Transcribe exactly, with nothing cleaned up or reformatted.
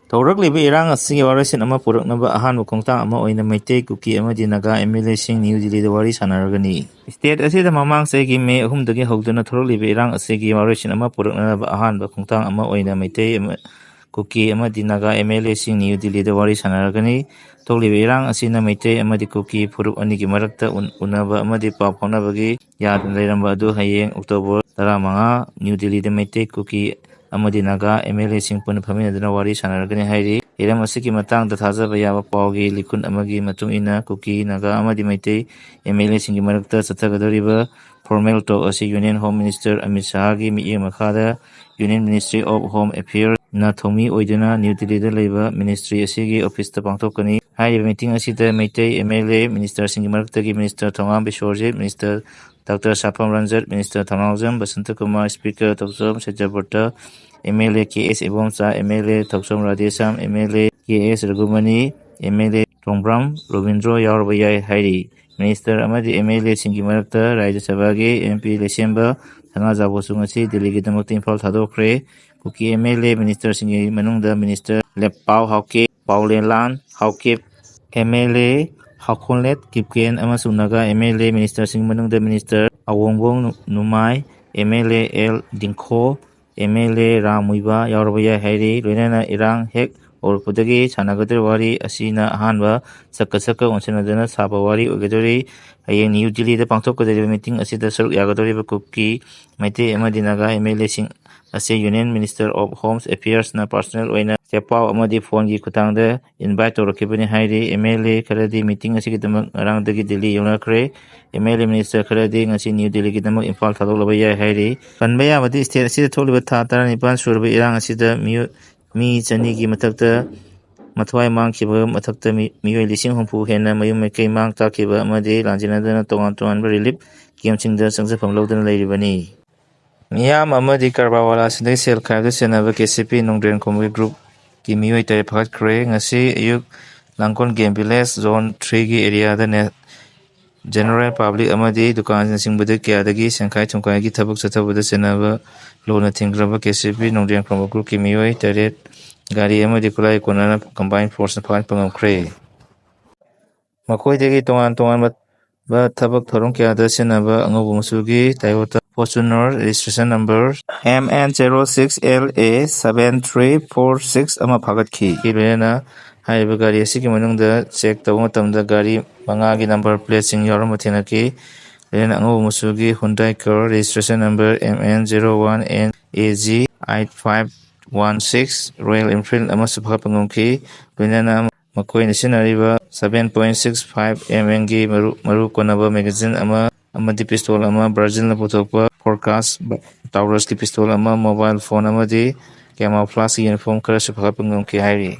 ꯊꯣꯔꯛꯂꯤꯕ ꯏꯔꯥꯡ ꯑꯁꯤꯒꯤ ꯋꯥꯔꯣꯏꯁꯤꯟ ꯑꯃ ꯄꯨꯔꯛꯅꯕ ꯑꯍꯥꯟꯕ ꯈꯣꯡꯊꯥꯡ ꯑꯃ ꯑꯣꯏꯅ ꯃꯩꯇꯩ, ꯀꯨꯀꯤ ꯑꯃꯗꯤ ꯅꯥꯒꯥ MLAꯁꯤꯡ ꯅ꯭ꯌꯨ ꯗꯤꯜꯂꯤꯗ ꯋꯥꯔꯤ ꯁꯥꯟꯅꯔꯒꯅꯤ꯫ State ꯑꯁꯤꯗ ꯃꯃꯥꯡ ꯆꯍꯤꯒꯤ May ꯑꯍꯨꯝꯗꯒꯤ ꯍꯧꯗꯨꯅ ꯊꯣꯔꯛꯂꯤꯕ ꯏꯔꯥꯡ ꯑꯁꯤꯒꯤ ꯋꯥꯔꯣꯏꯁꯤꯟ ꯑꯃ ꯄꯨꯔꯛꯅꯕ ꯑꯍꯥꯟꯕ ꯈꯣꯡꯊꯥꯡ ꯑꯃ ꯑꯣꯏꯅ ꯃꯩꯇꯩ ꯑꯃ-, ꯀꯨꯀꯤ ꯑꯃꯗꯤ ꯅꯥꯒꯥ MLAꯁꯤꯡ ꯅ꯭ꯌꯨ ꯗꯤꯜꯂꯤꯗ ꯋꯥꯔꯤ ꯁꯥꯟꯅꯔꯒꯅꯤ꯫ ꯊꯣꯛꯂꯤꯕ ꯏꯔꯥꯡ ꯑꯁꯤꯅ ꯃꯩꯇꯩ ꯑꯃꯗꯤ ꯀꯨꯀꯤ ꯐꯨꯔꯨꯞ ꯑꯅꯤꯒꯤ ꯃꯔꯛꯇ ꯎꯟ-, ꯎꯅꯕ ꯑꯃꯗꯤ ꯄꯥꯎ ꯐꯥꯎꯅꯕꯒꯤ ꯌꯥꯗꯅ ꯂꯩꯔꯝꯕ ꯑꯗꯨ ꯍꯌꯦꯡ October ꯇꯔꯥꯃꯉꯥ ꯅ꯭ꯌꯨ ꯗꯤꯜꯂꯤꯗ ꯃꯩꯇꯩ, ꯀꯨꯀꯤ ꯑꯃꯗꯤ ꯅꯥꯒꯥ MLAꯁꯤꯡ ꯄꯨꯟꯅ ꯐꯝꯃꯤꯟꯅꯗꯨꯅ ꯋꯥꯔꯤ ꯁꯥꯟꯅꯔꯒꯅꯤ ꯍꯥꯏꯔꯤ꯫ ꯍꯤꯔꯝ ꯑꯁꯤꯒꯤ ꯃꯇꯥꯡꯗ ꯊꯥꯖꯕ ꯌꯥꯕ ꯄꯥꯎꯒꯤ ꯂꯤꯈꯨꯟ ꯑꯃꯒꯤ ꯃꯇꯨꯡ ꯏꯟꯅ, ꯀꯨꯀꯤ, ꯅꯥꯒꯥ ꯑꯃꯗꯤ ꯃꯩꯇꯩ MLAꯁꯤꯡꯒꯤ ꯃꯔꯛꯇ ꯆꯠꯊꯒꯗꯧꯔꯤꯕ formal talk ꯑꯁꯤ Union Home Minister ꯑꯃꯤꯠ ꯁꯥꯍꯒꯤ ꯃꯤꯠꯌꯦꯡ ꯃꯈꯥꯗ Union Ministry of Home Affairsꯅ ꯊꯧꯃꯤ ꯑꯣꯏꯗꯨꯅ ꯅ꯭ꯌꯨ ꯗꯤꯜꯂꯤꯗ ꯂꯩꯕ ministry ꯑꯁꯤꯒꯤ officeꯇ ꯄꯥꯡꯊꯣꯛꯀꯅꯤ꯫ ꯍꯥꯏꯔꯤꯕ meeting ꯑꯁꯤꯗ ꯃꯩꯇꯩ MLA, ministerꯁꯤꯡꯒꯤ ꯃꯔꯛꯇꯒꯤ Minister ꯊꯣꯉꯥꯝ ꯕꯤꯁ꯭ꯋꯔꯖꯤꯠ, Minister Doctor ꯁꯥꯄꯝ ꯔꯟꯖꯠ, Minister ꯊꯧꯅꯥꯎꯖꯝ ꯕꯁꯟꯇꯀꯨꯃꯥꯔ, Speaker ꯊꯣꯛꯆꯣꯝ ꯁꯠꯌꯕ꯭ꯔꯇ, MLA ꯀꯦ ꯑꯦꯁ ꯏꯕꯣꯝꯆꯥ, MLA ꯊꯧꯆꯣꯝ ꯔꯥꯙꯦꯁ꯭ꯌꯥꯝ, MLA ꯀꯦ ꯑꯦꯁ ꯔꯘꯨꯃꯅꯤ, MLA ꯊꯣꯡꯕ꯭ꯔꯝ ꯔꯣꯕꯤꯟꯗ꯭ꯔꯣ ꯌꯥꯎꯔꯕ ꯌꯥꯏ ꯍꯥꯏꯔꯤ꯫ Minister ꯑꯃꯗꯤ MLAꯁꯤꯡꯒꯤ ꯃꯔꯛꯇ ꯔꯥꯖ꯭ꯌ ꯁꯚꯥꯒꯤ MP ꯂꯩꯁꯦꯝꯕ ꯁꯅꯥꯖꯥꯎꯕꯁꯨ ꯉꯁꯤ ꯗꯤꯜꯂꯤꯒꯤꯗꯃꯛꯇ ꯏꯝꯐꯥꯜ ꯊꯥꯗꯣꯛꯈ꯭ꯔꯦ꯫ ꯀꯨꯀꯤ MLA ministerꯁꯤꯡꯒꯤ ꯃꯅꯨꯡꯗ Minister ꯂꯦꯞꯄꯥꯎ ꯍꯥꯎꯀꯦ, ꯄꯥꯎꯂꯦꯟꯂꯥꯟ ꯍꯥꯎꯀꯤꯞ, MLA ꯍꯥꯎꯈꯣꯟꯂꯦꯠ ꯀꯤꯞꯀꯦꯟ ꯑꯃꯁꯨꯡ ꯅꯥꯒꯥ MLA ministerꯁꯤꯡ ꯃꯅꯨꯡꯗ Minister ꯑꯋꯣꯡꯕꯣꯡ Newmai, MLA L Dingkho, MLA Ram Muivah ꯌꯥꯎꯔꯕ ꯌꯥꯏ ꯍꯥꯏꯔꯤ꯫ ꯂꯣꯏꯅꯅ ꯏꯔꯥꯡ ꯍꯦꯛ ꯍꯧꯔꯛꯄꯗꯒꯤ ꯁꯥꯟꯅꯒꯗꯧꯔꯤꯕ ꯋꯥꯔꯤ ꯑꯁꯤꯅ ꯑꯍꯥꯟꯕ ꯁꯛꯀ ꯁꯛꯀ ꯑꯣꯟꯁꯤꯟꯅꯗꯨꯅ ꯁꯥꯕ ꯋꯥꯔꯤ ꯑꯣꯏꯒꯗꯧꯔꯤ꯫ ꯍꯌꯦꯡ ꯅ꯭ꯌꯨ ꯗꯤꯜꯂꯤꯗ ꯄꯥꯡꯊꯣꯛꯀꯗꯧꯔꯤꯕ meeting ꯑꯁꯤꯗ ꯁꯔꯨꯛ ꯌꯥꯒꯗꯧꯔꯤꯕ ꯀꯨꯀꯤ, ꯃꯩꯇꯩ ꯑꯃꯗꯤ ꯅꯥꯒꯥ MLAꯁꯤꯡ ꯑꯁꯤ Union Minister of Home Affairsꯅ personal ꯑꯣꯏꯅ ꯆꯦꯄꯥꯎ ꯑꯃꯗꯤ phoneꯒꯤ ꯈꯨꯠꯊꯥꯡꯗ invite ꯇꯧꯔꯛꯈꯤꯕꯅꯤ ꯍꯥꯏꯔꯤ꯫ MLA ꯈꯔꯗꯤ meeting ꯑꯁꯤꯒꯤꯗꯃꯛ ꯉꯔꯥꯡꯗꯒꯤ ꯗꯤꯜꯂꯤ ꯌꯧꯅꯈ꯭ꯔꯦ꯫ MLA minister ꯈꯔꯗꯤ ꯉꯁꯤ ꯅ꯭ꯌꯨ ꯗꯤꯜꯂꯤꯒꯤꯗꯃꯛ ꯏꯝꯐꯥꯜ ꯊꯥꯗꯣꯛꯂꯕ ꯌꯥꯏ ꯍꯥꯏꯔꯤ꯫ ꯄꯟꯕ ꯌꯥꯕꯗꯤ, state ꯑꯁꯤꯗ ꯊꯣꯛꯂꯤꯕ ꯊꯥ ꯇꯔꯥꯅꯤꯄꯥꯟ ꯁꯨꯔꯕ ꯏꯔꯥꯡ ꯑꯁꯤꯗ ꯃꯤꯑꯣ-, ꯃꯤ ꯆꯅꯤꯒꯤ ꯃꯊꯛꯇ ꯃꯊ꯭ꯋꯥꯏ ꯃꯥꯡꯈꯤꯕ ꯃꯊꯛꯇ ꯃꯤ-, ꯃꯤꯑꯣꯏ ꯂꯤꯁꯤꯡ ꯍꯨꯝꯐꯨ ꯍꯦꯟꯅ ꯃꯌꯨꯝ ꯃꯩꯀꯩ ꯃꯥꯡ ꯇꯥꯛꯈꯤꯕ ꯑꯃꯗꯤ ꯂꯥꯟꯖꯦꯟꯅꯗꯨꯅ ꯇꯣꯉꯥꯟ ꯇꯣꯉꯥꯟꯕ relief campꯁꯤꯡꯗ ꯆꯪꯖꯐꯝ ꯂꯧꯗꯨꯅ ꯂꯩꯔꯤꯕꯅꯤ꯫ ꯃꯤꯌꯥꯝ ꯑꯃꯗꯤ ꯀꯔꯕꯥꯔ ꯋꯥꯂꯥꯁꯤꯡꯗꯒꯤ ꯁꯦꯜ ꯈꯥꯏꯕꯗ ꯆꯦꯟꯅꯕ KCP ꯅꯣꯡꯗ꯭ꯔꯦꯟ ꯈꯣꯝꯕꯒꯤ groupꯀꯤ ꯃꯤꯑꯣꯏ ꯇꯔꯦꯠ ꯐꯥꯒꯠꯈ꯭ꯔꯦ꯫ ꯉꯁꯤ ꯑꯌꯨꯛ ꯂꯥꯡꯒꯣꯜ game village zone threeꯒꯤ areaꯗ ꯅꯦ-, general public ꯑꯃꯗꯤ ꯗꯨꯀꯥꯟꯅꯆꯤꯡꯕꯗ ꯀꯌꯥꯗꯒꯤ ꯁꯦꯟꯈꯥꯏ ꯊꯨꯝꯈꯥꯏꯒꯤ ꯊꯕꯛ ꯆꯠꯊꯕꯗ ꯆꯦꯟꯅꯕ ꯂꯣꯟꯅ ꯊꯤꯡꯈ꯭ꯔꯕ KCP ꯅꯣꯡꯗ꯭ꯔꯦꯟ ꯈꯣꯝꯕ groupꯀꯤ ꯃꯤꯑꯣꯏ ꯇꯔꯦꯠ ꯒꯥꯔꯤ ꯑꯃꯗꯤ ꯈꯨꯠꯂꯥꯏ ꯀꯣꯟꯅꯅ combined forceꯅ ꯐꯥꯒꯠꯄ ꯉꯝꯈ꯭ꯔꯦ꯫ ꯃꯈꯣꯏꯗꯒꯤ ꯇꯣꯉꯥꯟ ꯇꯣꯉꯥꯟꯕ ꯊꯕꯛ ꯊꯧꯔꯝ ꯀꯌꯥꯗ ꯁꯤꯖꯤꯟꯅꯕ ꯑꯉꯧꯕ ꯃꯆꯨꯒꯤ Toyota Fortuner registration number M N zero six L A seven three four six ꯑꯃ ꯐꯥꯒꯠꯈꯤ꯫ ꯂꯣꯏꯅꯅ ꯍꯥꯏꯔꯤꯕ ꯒꯥꯔꯤ ꯑꯁꯤꯒꯤ ꯃꯅꯨꯡꯗ check ꯇꯧꯕ ꯃꯇꯝꯗ ꯒꯥꯔꯤ ꯃꯉꯥꯒꯤ number plateꯁꯤꯡ ꯌꯥꯎꯔꯝꯕ ꯊꯦꯡꯅꯈꯤ꯫ ꯂꯣꯏꯅꯅ ꯑꯉꯧꯕ ꯃꯆꯨꯒꯤ Hyundai car registration number M N zero one N A G eight five one six Royal Enfield ꯑꯃꯁꯨ ꯐꯥꯒꯠꯄ ꯉꯝꯈꯤ꯫ ꯂꯣꯏꯅꯅ ꯃꯈꯣꯏꯅ ꯁꯤꯖꯤꯟꯅꯔꯤꯕ seven point six five M Mꯒꯤ ꯃꯔꯨ, ꯃꯔꯨ ꯀꯣꯟꯅꯕ magazine ꯑꯃ ꯑꯃꯗꯤ pistol ꯑꯃ, Brazilꯅ ꯄꯨꯊꯣꯛꯄ Forged Taurusꯀꯤ pistol ꯑꯃ, mobile phone ꯑꯃꯗꯤ camouflageꯀꯤ uniform ꯈꯔꯁꯨ ꯐꯥꯒꯠꯄ ꯉꯝꯈꯤ ꯍꯥꯏꯔꯤ꯫